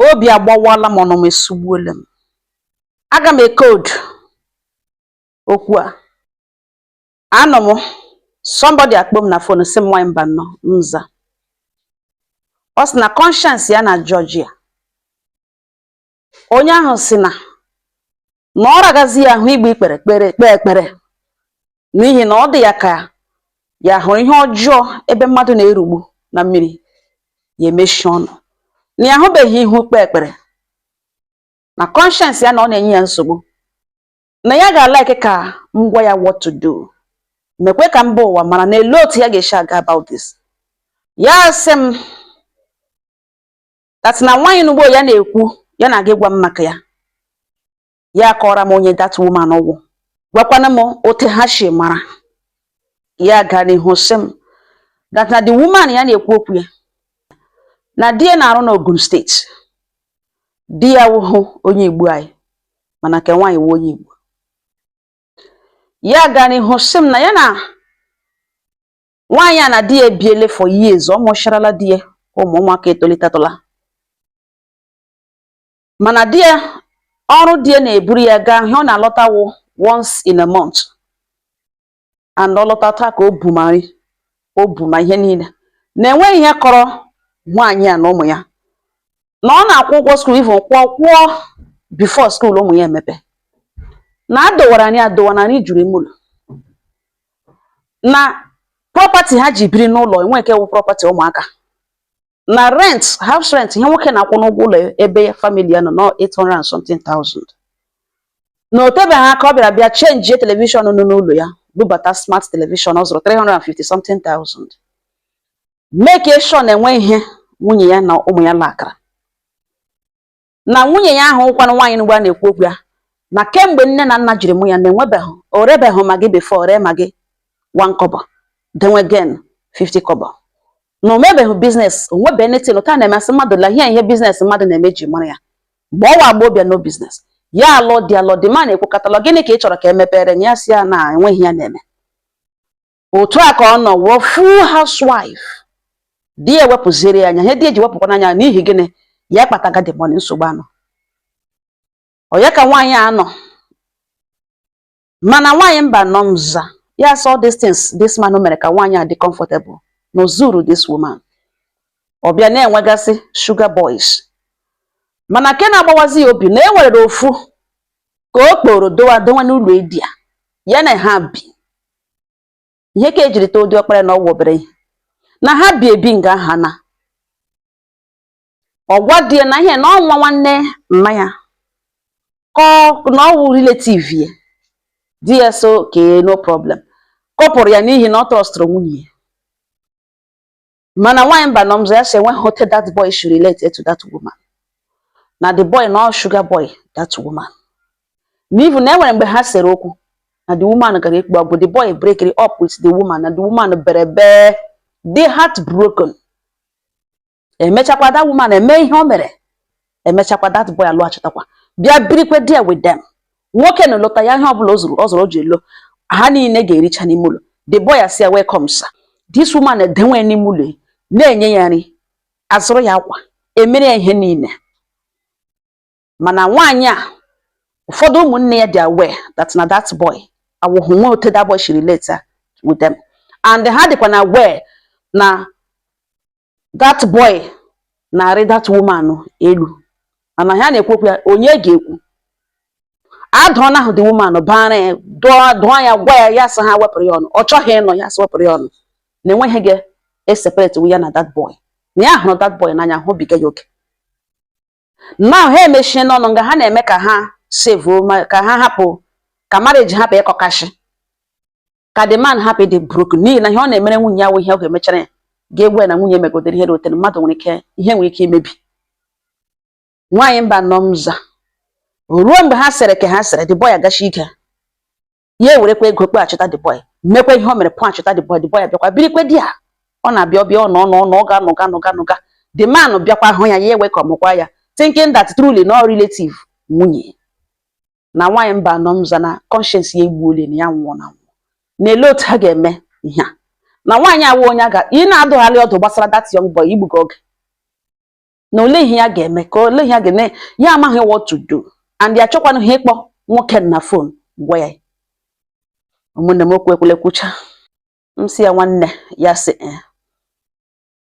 Obi agbawala m, ọnụ m esugbuola m. Aga m ekoodu okwu a. Anọ m, somebody akpọ m na phone, sị m, "Nwaanyị mba nnọọ." Nza ọ sị na conscience ya na judge ya. Onye ahụ sị na ọ ragazi ya ahụ igbe ikpere kpere kpee ekpere, n'ihi na ọ dị ya ka ya hụrụ ihe ọjọọ ebe mmadụ na-erugbu na mmiri, ya emechi ọnụ na ya ahụbeghị ihu kpee ekpere, na conscience ya na ọ na-enye ya nsogbu, na ya ga-alike ka m gwa ya what to do, mekwe ka mba ụwa mara na ele otu ya ga-esi aga about this. Ya sị m that na nwaanyị n'ugbo ya na-ekwu, ya na-aga ịgwa m maka ya. Ya kọrọ m onye that woman ụgwụ, gwakwana m otu ha si mara. Ya gaa n'ihu sị m that na the woman ya na-ekwu okwu ya na di ya na-arụ n'Ogun Steeti. Di ya wụhụ onye Igbo anyị, mana nke nwaanyị wụ onye Igbo. Ya gaa n'ihu sị m na ya na nwaanyị a na di ya ebiele for years, ọ mụcharala di ya ụmụ, ụmụaka etolitetụla, mana di ya, ọrụ di ya na-eburu ya gaa ihe ọ na-alọta wụ once in a month, and ọ lọta taa ka o bu ma nri, o bu ma ihe niile, na enweghị ihe kọrọ nwaanyị a na ụmụ ya, na ọ na-akwụ ụgwọ school, even kwụọ kwụọ before school ụmụ ya emepe, na adọwara anyị adọwa, na anyị juru ime ụlọ, na property ha ji biri n'ụlọ enwe nke wụ property ụmụaka, na rent, house rent, ihe nwoke na-akwụ n'ụgwọ ụlọ ebe family ya nọ nọ 800 and something thousand, na o tebeghị aka ọ bịara bịa change television nọ n'ụlọ ya, bubata smart television ọ zụrụ 350 something thousand, make sure na enwe ihe nwunye ya na ụmụ ya lakara. Na nwunye ya ahụ kwanụ, nwaanyị n'ugbo a na-ekwu okwu ya, na kemgbe nne na nna jiri mụ ya, na enwebeghị o rebeghị Maggi before, ree Maggi 1 kobo, denwe gen 50 kobo, na o mebeghị business, o nwebe anything ụta na-emasị mmadụ la ihe ihe business mmadụ na-eme ji mara ya. Mgbe ọ wa agbọbịa, no business. Ya alụ dị, alụ dị, ma na-ekwukọtala gịnị ka ị chọrọ ka emepere ya? Si ya na enweghị ya na-eme. Otu a ka ọ nọ wụọ full housewife. Di ya ewepụziere ya anya. Ihe di ya ji wepụkwana anya n'ihi gịnị? Ya kpataga the money, nsogbu anọ ọ ya ka nwaanyị a nọ. Mana nwaanyị mba nọ mza ya saw these things this man mere ka nwaanyị a dị comfortable na ozuru this woman. Ọ bịa na-enwegasị sugar boys, mana nke na-agbawazi ya obi na e nwere ofu ka o kporo dowa dowa n'ụlọ edi ya, ya na ha bi. Ihe ka ejiri too diọkpara na ọgwụ obere ihe na ha bi ebi nga ha na ọgwa di ya na ihe na ọnwa nwanne mma ya kọ na ọwụ relative ya. Di ya so okay, no problem, kọpụrụ ya n'ihi na ọ trustụrụ nwunye ya. Mana nwaanyị mba nọmzọ, ya si enweghị ote that boy should relate to that woman, na the boy na sugar boy that woman, na even na enwere mgbe ha sere okwu na the woman gara ikpu agwụ, the boy break it up with the woman, na the woman bere bee, dị heartbroken. Emechakwa that woman eme ihe o mere, emechakwa that boy alụghachitakwa, bịa birikwe there with them. Nwoke na lọta ya, ihe ọbụla o zuru ọ zụrụ o ji elo, ha niile ga-ericha n'ime ụlọ. The boy asị ya, "Welcome, sir." This woman edenwe n'ime ụlọ, na-enye ya nri, azụrụ ya akwa, emere ya ihe niile. Mana nwaanyị a, ụfọdụ ụmụnne ya dị aware that na that boy awụhụ nwe ote that boy she relate with them, and ha dịkwa na aware na that boy na-arị that woman elu. Mana ha na-ekwu okwu ya, onye ga-ekwu adụọ na ahụ the woman bara ya, dụọ dụọ ya, gwa ya, ya sị ha wepụrụ ya ọnụ. Ọ chọghị ịnọ ya, sị wepụrụ ya ọnụ, na enweghị ga-eseparate ya na that boy, na ya hụrụ that boy n'anya, hụbiga ya oke. Now ha emechie n'ọnụ nga ha na-eme ka ha save, ka ha hapụ, ka marriage hapụ ịkọkashi, ka the man hapụ ịdị broken, n'ihi na ihe ọ na-emere nwunye ya wụ ihe ọ ga-emechara ya ga-egwu ya na nwunye megodere ihe rotere mmadụ nwere ike, ihe nwere ike imebi. Nwaanyị mba nọ mza, ruo mgbe ha sịrị ka ha sịrị, the boy agachi ike, ya ewerekwa ego kpaghachita the boy, mekwa ihe o mere pụghachita the boy. The boy abịakwa birikwe di ya. Ọ na-abịa, ọbịa, ọ nọ nọ nọ, ọ ga-anọ ga nọ ga nọ ga. The man bịakwa hụ ya, ya ewe ka ọmụkwa ya, thinking that truly no relative nwunye. Na nwaanyị mba nọ mza, na conscience ya egbuole na ya nwụọ na nwụọ na-ele otu ha ga-eme ihe a. Na nwaanyị awụ onye a ga ị na-adụgharị ọdụ gbasara that young boy igbugo oge. Na olee ihe ya ga-eme, ka olee ihe ya ga-eme? Ya amaghị what to do and ya achọkwanụ ha ịkpọ nwoke na phone gwa ya. Ụmụnne m, okwu ekwele kwucha. M sị ya, nwanne, ya sị, "Eh,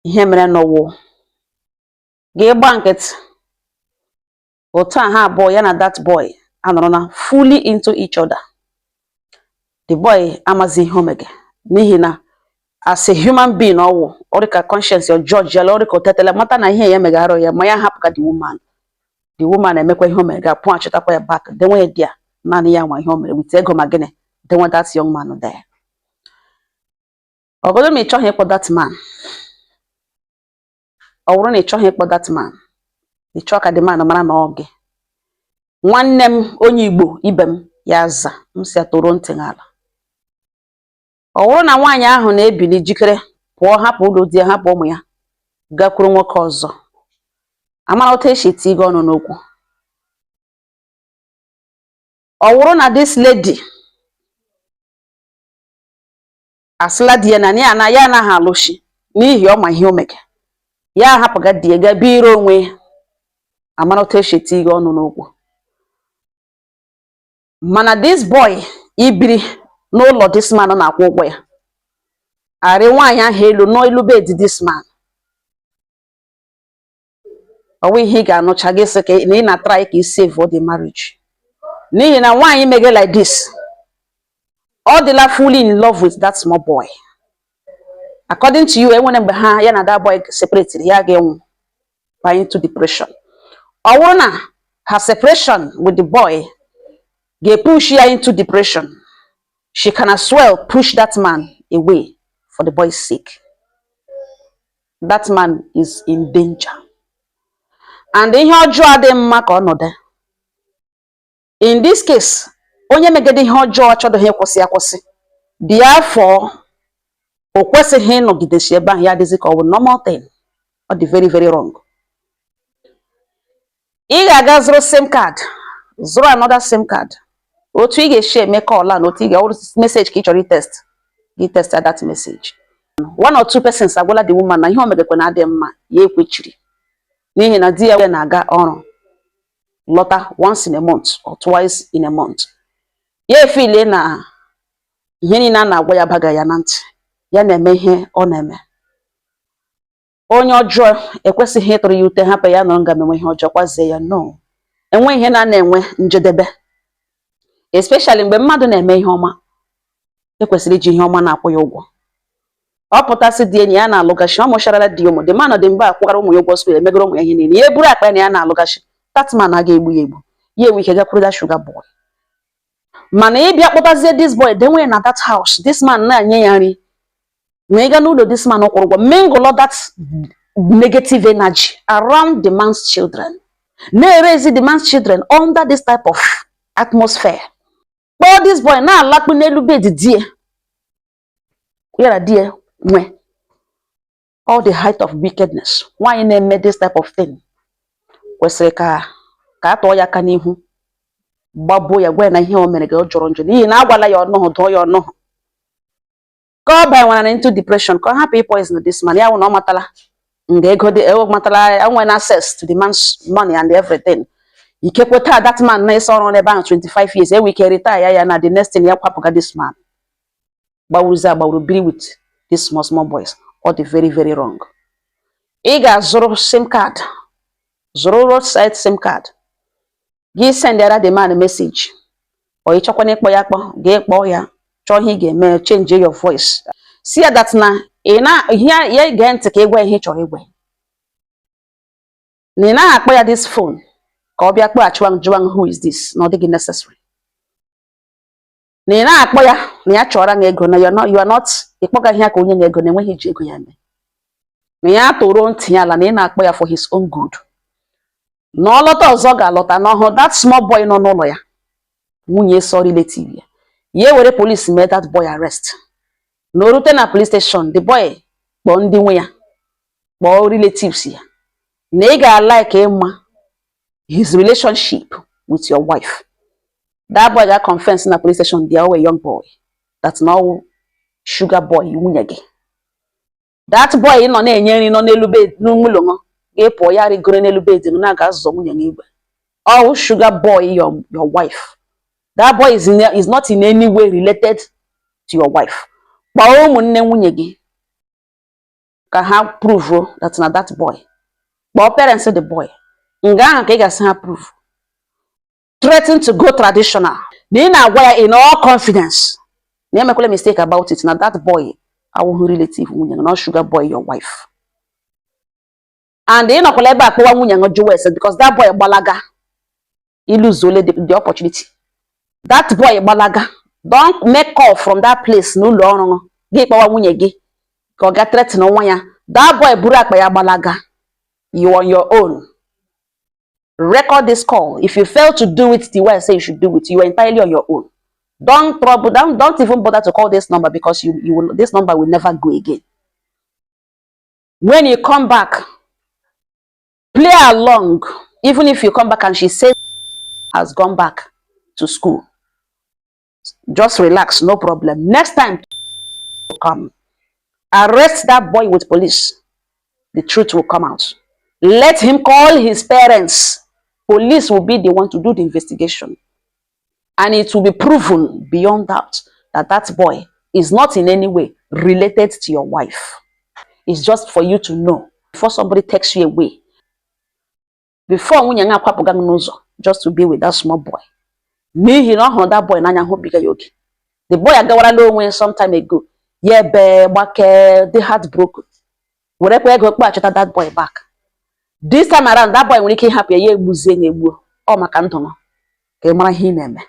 ihe mere n'ụwụ ga-ịgba nkịtị otu a." Ha abụọ, ya na that boy, anọrọ na fully into each other. The boy amazi ihe o mege, n'ihi na as a human being, ọwụ ọ dị ka conscience ya judge ya, ọ dị ka o tetele mata na ihe ya megara ya, ma ya hapụ ka the woman emekwa ihe o mere, ga-apụghachitakwa ya back, denwe ya dia naanị ya nwa ihe o mere with ego. Ma gịnị denwe that young man there? Ọ bụrụ na ị chọghị ịkpọ that man, ọ bụrụ na ị chọghị ịkpọ that man, ị chọọ ka the man mara na ọ gị, nwanne m, onye Igbo ibe m, ya za m si atụrụ ntị n'ala. Ọ bụrụ na nwaanyị ahụ na-ebili jikere pụọ, hapụ ụlọ di ya, hapụ ụmụ ya, gakwuru nwoke ọzọ, amara otu esi eti gị ọnụ n'okwu. Ọ bụrụ na this lady asịla di ya na ya na ya anaghị alụshi n'ihi ọ ma ihe o mege, ya ahapụga di ya ga biri onwe ya, amara otu esi eti gị ọnụ n'okwu. Mana this boy ibiri n'ụlọ this man na-akwụ ụgwọ ya, arị nwaanyị ahụ elu n'elu bed this man, ọ bụ ihe ị ga-anụcha gị sị ka na ị na-try ka ị save the marriage, n'ihi na nwaanyị mege like this, ọ dịla fully in love with that small boy. According to you, enwere mgbe ha ya na that boy separate, ya ga-enwu banye into depression. Ọ bụrụ na her separation with the boy ga-push ya into depression, she can as well push that man away for the boy's sake. That man is in danger, and ihe ọjọọ adịghị mma ka ọ nọdụ. In this case, onye megide ihe ọjọọ achọdụghị ịkwụsị akwụsị. Therefore, o kwesịghị ịnọgidesi ebe ahụ ya adịzi ka ọ bụ normal thing. Ọ dị very very wrong. Ị ga-aga zụrụ SIM card, zụrụ another SIM card. Otu ị ga-esi eme call na otu ị ga-ọrụ message ka ị chọrọ i-text gị, text that message. One or two persons agwala the woman na ihe o megekwe na adịghị mma, ya ekwechiri, n'ihi na di ya na-aga ọrụ lọta once in a month or twice in a month. Ya efile na ihe niile a na-agwa ya baga ya na ntị, ya na-eme ihe ọ na-eme. Onye ọjọọ ekwesịghị ịtụrụ ya ute, hapụ ya nọrọ nga menwe ihe ọjọọ, kwazie ya. No, enwe ihe na na-enwe njedebe, especially mgbe mmadụ na-eme ihe ọma, ekwesịrị iji ihe ọma na-akwụ ya ụgwọ. Ọ pụtasị di enyi ya na-alụgachi, ọ mụcharala di ụmụ dị manụ dị mgbe akwụgara ụmụ ya ụgwọ school, emegoro ụmụ ya ihe niile, ya eburu akpa ya na ya na-alụgachi, that man aga egbu ya egbu, ya enwe ike gakwuru that sugar boy. Mana ịbịa kpọtazie this boy denwe na that house, this man na-enye ya nri, ma ị gaa n'ụlọ this man kwụrụ ụgwọ, mingle that negative energy around the man's children, na-erezi the man's children under this type of atmosphere, kpọọ this boy na-alakpu n'elu bed di ya, ya na di ya nwe all the height of wickedness. Nwaanyị na-eme this type of thing kwesịrị ka a tụọ ya aka n'ihu, gbagbuo ya, gwa ya na ihe o mere gị ọ jọrọ njọ, n'ihi na agwala ya ọnụhụ, dụọ ya ọnụhụ ka ọ banyewara into depression, ka ọ hapụ i-poison this man. Ya wụ na ọ matala nga ego dị, ọ matala enwere access to the man's money and everything. Ikekwe taa that man na-ese ọrụ n'ebe ahụ 25 years, enwe ike retire ya, ya na the next thing ya kwapụga this man, gbawuruzi agbawuru, biri with these small small boys. Ọ dị very very wrong. Ị ga-azụrụ SIM card, zụrụ roadside SIM card gị, sendara the man message. Ọ ịchọkwana ịkpọ ya akpọ, gị kpọọ ya, chọọ ihe ị ga-eme, change your voice, si ya that na ị na ihe ya gee ntị ka ị gwa ihe ị chọrọ ịgwa ya, na ị naghị akpọ ya this phone ka ọ bịa kpọghachiwa jụwa who is this, na ọ dịghị necessary, na ị naghị akpọ ya na ya chọrọ ya ego, na you are not ịkpọgaghị ya ka onye na ego na enweghị iji ego ya eme, na ya tụrụ ntị ya ala, na ị na-akpọ ya for his own good, na ọ lọta ọzọ ga-alọta na ọhụ that small boy nọ n'ụlọ ya, nwunye sọ relative ya, ya ewere police mee that boy arrest, na o rute na police station, the boy kpọọ ndị nwe ya, kpọọ relatives ya, na ị ga-alike ịma his relationship with your wife. That boy ga confess na police station there, a young boy that na ọwụ sugar boy nwunye gị. That boy nọ na-enye nri, nọ n'elu bed n'ụlọ. Gị pụọ, ya rigoro n'elu bed na-aga azụzọ nwunye n'igwe. All sugar boy your wife. That boy is not in any way related to your wife. Kpọọ ụmụnne nwunye gị ka ha prove that na that boy. Kpọọ parents the boy nga ahụ ka ị ga-asị ha prove. Threaten to go traditional na ị na-agwa ya in all confidence na emekwala mistake about it, na that boy awụghị relative nwunye gị, not sugar boy your wife. And ị nọkwala ebe a kpọwa nwunye gị jụwa ese, because that boy gbalaga, iluzuole the opportunity. That boy gbalaga, don't make call from that place n'ụlọ ọrụ gị kpọwa nwunye gị ka ọ ga threaten nwa ya. That boy buru akpa ya gbalaga, you on your own. Record this call. If you fail to do it the way I say you should do it, you are entirely on your own. Don't trouble, don't even bother to call this number, because you will this number will never go again. When you come back, play along. Even if you come back and she says has gone back to school, just relax, no problem. Next time come, arrest that boy with police. The truth will come out. Let him call his parents. Police will be the one to do the investigation, and it will be proven beyond doubt that that boy is not in any way related to your wife. It's just for you to know before somebody takes you away, before nwunye ya akwapụga gị n'ụzọ just to be with that small boy, n'ihi na ọ hụrụ that boy n'anya hụbiga ya oke. The boy agawarala onwe some time ago. Ya ebe gbakee, dị heartbroken, werekwa ego kpaghachita that boy back. This time around, that boy nwere ike ịhapụ ya, ya egbuzie ya egbuo ọ maka ndụ nọ ka ị mara ihe ị na-eme.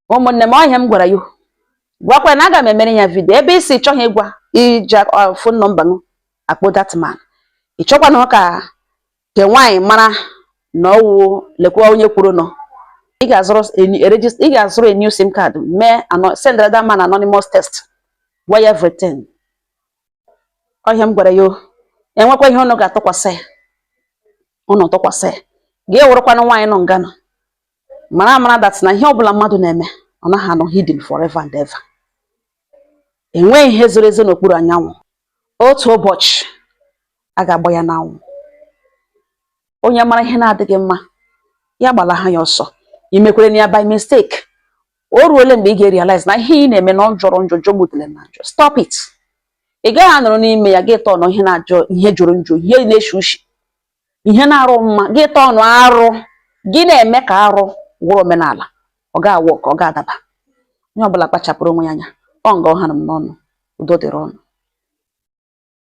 Ụmụnne m, ọ ihe m gwara ya, gwakwa na aga m emere ya video ebe isi chọghị ịgwa iji phone number m akpọ that man. Ị chọkwana ka nke nwaanyị mara na ọwụ lekwa onye kwuru nọ. Ị ga-azụrụ ị ga-azụrụ a new SIM card, mee send that man anonymous text, gwa ya everything. Ọ ihe m gwara ya o. Enwekwa ihe ụnụ ga-atụkwasị ya, ụnụ tụkwasị ya. Gị wụrụkwanụ nwaanyị nọ nga nọ mara amara that na ihe ọbụla mmadụ na-eme, ọ naghị anọ hidden forever and ever. Enweghị ihe zoro ezo n'okpuru anyanwụ. Otu ụbọchị a ga-agba ya n'anwụ. Onye mara ihe na-adịghị mma, ya gbalaha ya ọsọ. I mekwere na ya by mistake, o ruole mgbe ị ga-realize na ihe ị na-eme na ọ jọrọ njọ, jọgbutere na njọ. Stop it. Ị gaghị anọrọ n'ime ya gị tọọ ihe na-ajọ, ihe jọrọ njọ, ihe na-eshi ushi, ihe na-arụ mma, gị tọọnụ arụ, gị na-eme ka arụ wụrụ omenala. Ọ ga-awụ ka ọ ga-adaba. Onye ọbụla kpachapụrụ onwe ya anya. Ọ nga ọ hara m n'ọnụ. Udo dịrị ọnụ.